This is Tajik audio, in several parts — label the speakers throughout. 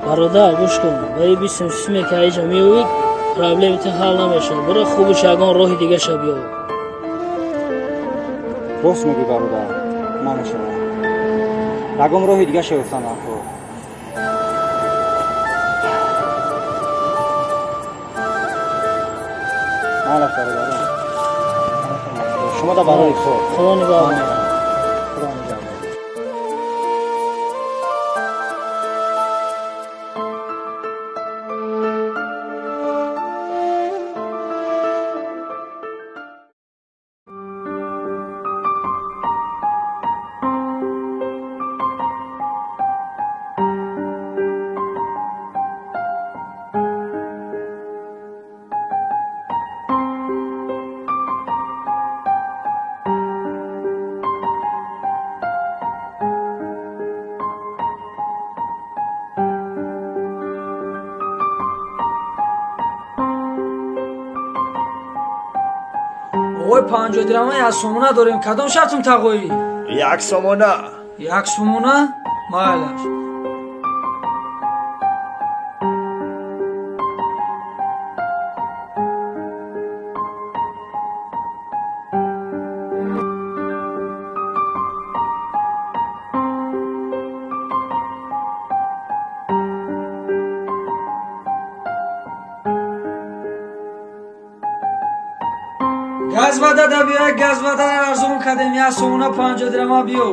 Speaker 1: Бародар, гӯш кун, ба ин бистум симе ки аиҷа меёвӣ, проблеми ту ҳал намешавад. Буро хубиш ягон роҳи дигаша биёв.
Speaker 2: Рост мегӯй, бародар, намешавад. Ягон роҳи дигаша ёфтан дар кор. Майлаш, бародарам. Шумо да барои кор.
Speaker 1: Худо нигаҳбон.
Speaker 2: Худо нигаҳбон.
Speaker 3: Ой, 50 дирама як сомона дорем. Кадом шартум тағоӣ?
Speaker 4: Як сомона.
Speaker 3: Як сомона? Майлаш. Газ вада да биё, газ вада арзон кардем, як сомона 50 дирама биё.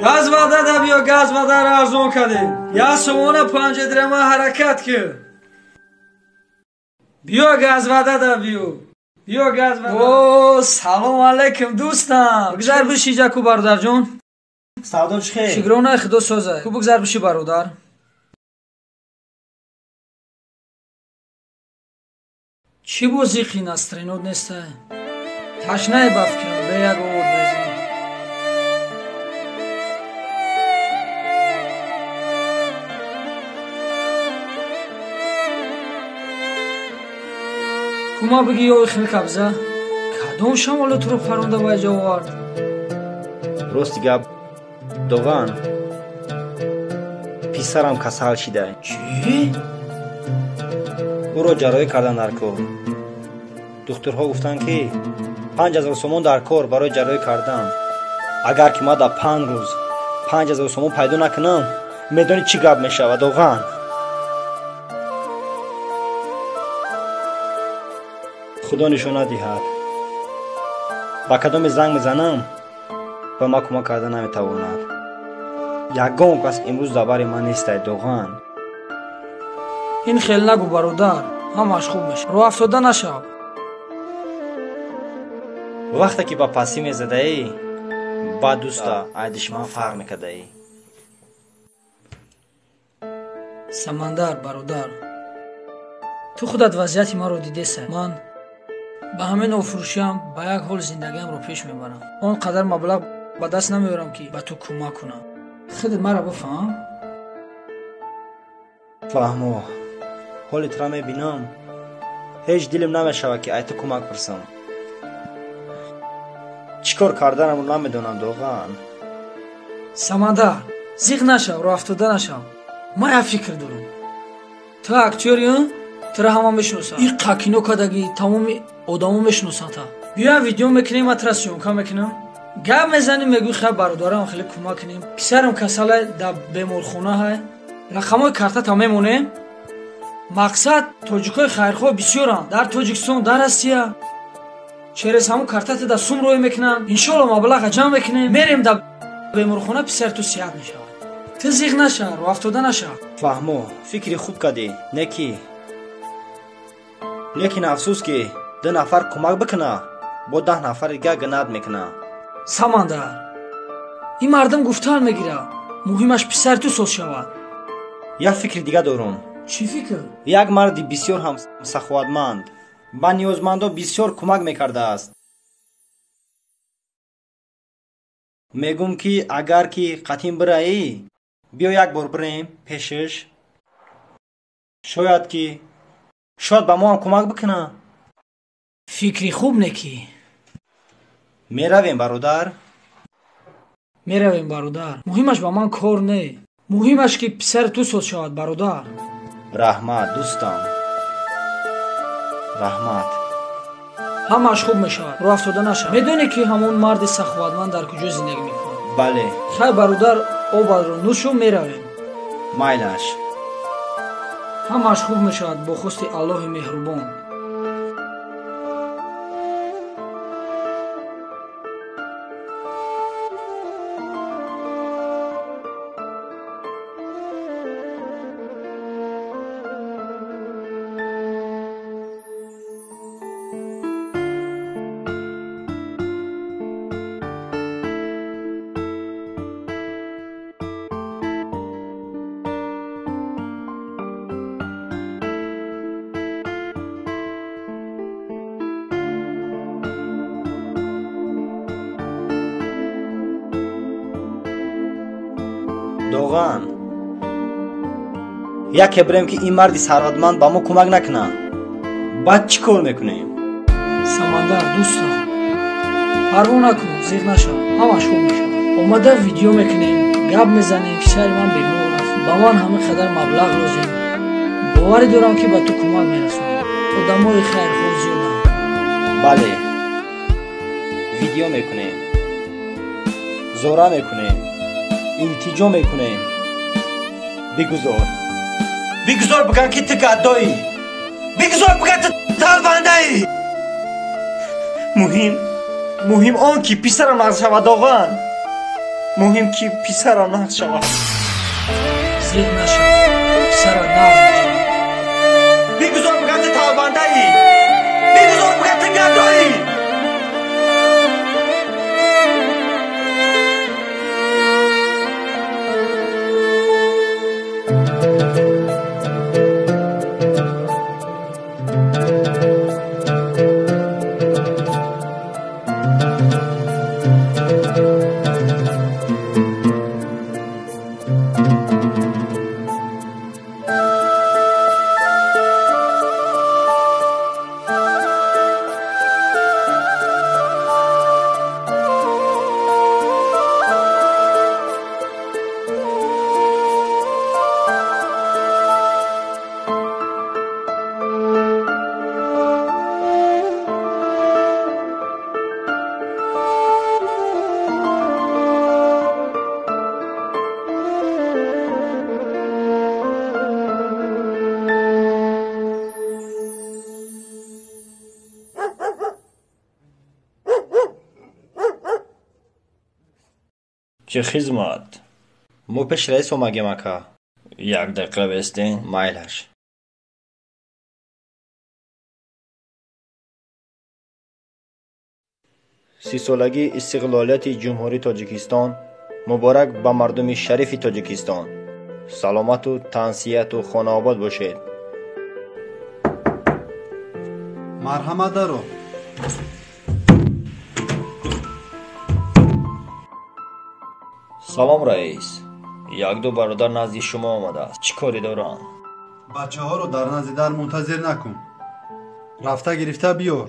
Speaker 3: Газ вада да биё, газ вада арзон кардем, як сомона 50 дирама ҳаракат кун. Биё газ вада да биё. Биё газ вада. О, салом алейкум дӯстам. Бигзар биши ҷаку бародарҷон.
Speaker 2: Савдо чӣ хел?
Speaker 3: Шукрона худо соза. Ку бигзар биши бародар. Чӣ бозӣ қин аст, тренод неста? Ташнае ба фикрам, бе як овод безем. Кума бигӣ ёи хел кабза? Кадом шамоло туро паронда ба иҷо овард?
Speaker 2: Рости гап, Доған, писарам касал шида.
Speaker 3: Чӣ?
Speaker 2: Ӯро ҷарроҳӣ кардан дар кор. Духтурҳо гуфтанд, ки 5000 сомон дар кор барои ҷарроҳӣ кардан. Агар ки ман дар 5 рӯз 5000 сомон пайдо накунам, медонӣ чӣ гап мешавад, Доған? Худо нишон надиҳад. Ба кадоме занг мезанам, ба ман кӯмак карда наметавонад. Ягон кас имрӯз дар бари ман нестай, Доған.
Speaker 3: Ин хел нагӯ, бародар, ҳамааш хуб мешавад. Роҳ афтода нашав.
Speaker 2: Вақте ки ба пастӣ мезадаӣ, ба дӯста ай душман фарқ мекардаӣ.
Speaker 3: Самандар, бародар, ту худат вазъияти маро дидеса. Ман ба ҳамин офурӯшиам ба як ҳол зиндагиамро пеш мебарам. Он қадар маблағ ба даст намеорам, ки ба ту кӯмак кунам. Худат маро бифаҳм.
Speaker 2: Фаҳмо, ҳоли тура мебинам, ҳеҷ дилим намешавад, ки ай ту кӯмак пурсам. Чӣ кор карданамро намедонам, Доған.
Speaker 3: Самандар, зиқ нашав, роҳ афтода нашав. Ман як фикр дорам. Ту актёри, тура ҳама мешиносанд. Иққа кино кардагӣ, тамоми одамо мешиносанд та. Биё видео мекунем, ман тура съёмка мекунам. Гап мезанем, мегӯй хай бародарам хеле кӯмак кунем. Писарам касалай дар беморхона ҳай. Рақамҳои картата мемонем. Мақсад тоҷикои хайрхоҳ бисёранд дар Тоҷикистон, дар Россия. Через ҳамун картата дар сум рӯй мекунанд. Иншоалло маблаға ҷамъ мекунем, мерем дар беморхона, писари ту сиҳат мешавад. Ту зиқ нашав, роҳ афтода нашав.
Speaker 2: Фаҳмо, фикри хуб кардӣ, неки. Лекин афсӯс, ки 2 нафар кӯмак бикуна, бо 10 нафари дигар гинат мекуна.
Speaker 3: Самандар, ин мардум гуфтан мегирад, муҳимаш писари ту соз шавад.
Speaker 2: Як фикри дига дорум.
Speaker 3: Чӣ фикр?
Speaker 2: Як марди бисёр ҳам саховатманд, ба ниёзмандо бисёр кӯмак мекардааст. Мегӯм, ки агар ки қатин бираӣ, биё як бор бирем пешаш. Шояд ки шояд ба мо ҳам кӯмак бикуна.
Speaker 3: Фикри хуб некӣ.
Speaker 2: Меравем, бародар?
Speaker 3: Меравем, бародар. Муҳимаш ба ман кор не. Муҳимаш ки писари ту соз шавад, бародар.
Speaker 2: Раҳмат, дӯстам. Раҳмат.
Speaker 3: Ҳамааш хуб мешавад, роҳ афтода нашавад. Медонӣ ки ҳамон марди саховатманд дар куҷо зиндагӣ мекунад?
Speaker 2: Бале.
Speaker 3: Хай бародар, обадро нӯшу меравем.
Speaker 2: Майлаш.
Speaker 3: Ҳамааш хуб мешавад бо хости Аллоҳи меҳрубон.
Speaker 2: Доған, яке бирем ки ин марди сарватманд ба мо кӯмак накунад, баъд чӣ кор мекунем?
Speaker 3: Самандар, дӯстам, парво накун, зиқ нашав, ҳамаш хуб мешавад. Омада видео мекунем, гап мезанем, писари ман бемор аст, ба ман ҳамин қадар маблағ лозим. Боварӣ дорам ки ба ту кӯмак мерасонам. Одамои хайрхоҳ зиёданд.
Speaker 2: Бале, видео мекунем, зора мекунем, илтиҷо мекунем. Бигузор, бигузор бигӯянд ки ту гаддоӣ, бигузор бигӯянд ту талбандаӣ. Муҳим, муҳим он ки писарам нағз шавад, Доған. Муҳим ки писарам нағз шавад.
Speaker 3: Зиқ нашав, писарат нағз мешавад.
Speaker 2: Бигузор бигӯянд ту талбандаӣ, бигузор бигӯянд ту гаддоӣ. Чӣ хизмат? Мо пеш раис омагем, ака. Як дақиқа бестен, майлаш. Сисолагии истиқлолияти Ҷумҳурии Тоҷикистон муборак ба мардуми шарифи Тоҷикистон. Саломату тансиҳату хонаобод бошед.
Speaker 4: Марҳамат, даро.
Speaker 2: Салом, раис. Як-ду бародар назди шумо омадааст. Чӣ коре доранд?
Speaker 4: Бачаҳоро дар назди дар мунтазир накун. Рафта гирифта биёр.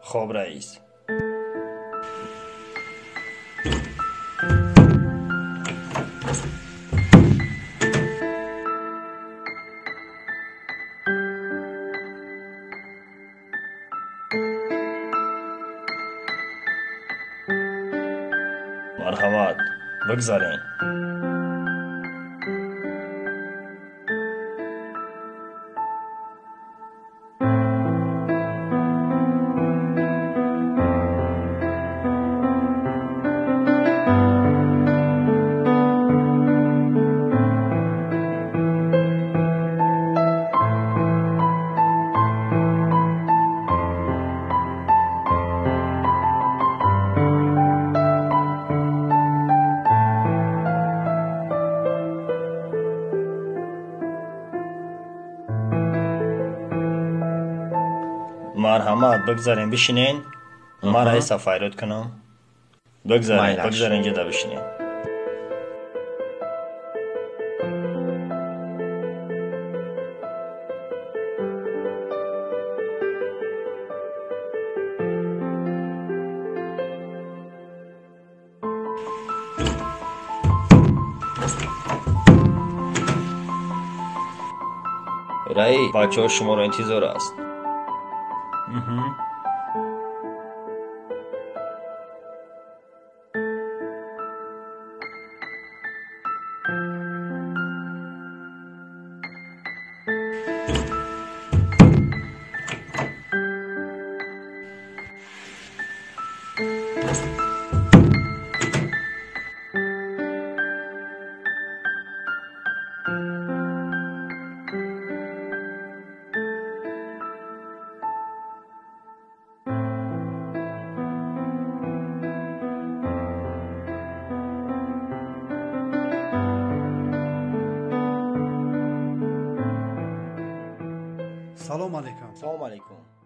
Speaker 2: Хоб, раис. Марҳамат, бигзарен. Марҳамат, бигзарен, бишинен. Ман раиса файрод кунам. Бигзарен, бигзарен, ҷода бишинен.
Speaker 5: Раис, бачаҳо шуморо интизор аст.
Speaker 4: Салом алейкум.
Speaker 2: Салом алейкум.